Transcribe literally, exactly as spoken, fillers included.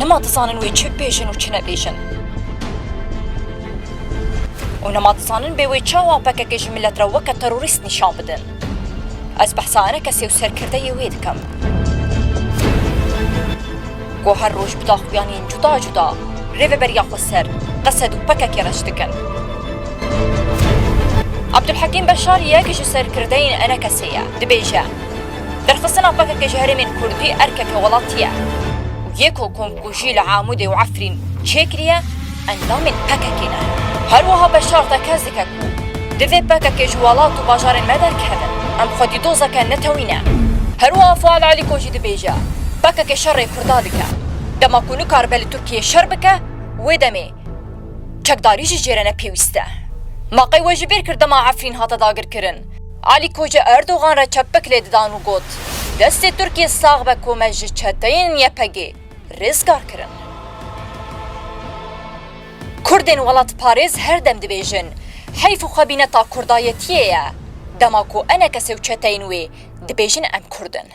Nema dizanin wê çi bêjin û çi nebêjin. Û nema dizanin bê wê çawa P K K ji milet re weke terorîst nîşan bidin. Ez behsa enekesê û serkirdeyê wê dikim. Ku her roj bi daxuyaniyên cuda cuda rêveberiya xweser, qesed û P K K reş dikin. Abdulhekîm Beşar yek ji serkirdeyên enekesê ye. Dibêje, derxistina P K K ji herêmên Kurdî erkeke welatî ye. Û yê ku komkujî li Amûdê û Efrîn çêkiriye, endamên P K K ne. Her wiha Beşar tekez dike ku divê P K K ji welat û bajarên me derkevin. Em xwedî dozeke netewî ne. Her wiha Fuad Alîko jî dibêje, P K K şerê Kurda dike. Dema ku nikaribe li Tirkiyê şer bike, wê demê çekdarî jî jê re ne pêwîst e. Ma qey we ji bîr kir dema Efrîn hate dagirkirin? Alîko ji Erdogan re çepik lê didan û got, destê Tirkiyê sax be ku me ji çeteyên Y P G rêzgar kirin. Kurdên welatparêz her dem dibêjin, heyf û xebîneta kurdayetiyê ye, dema ku enekesê û çeteyên wê dibêjin em kurd in.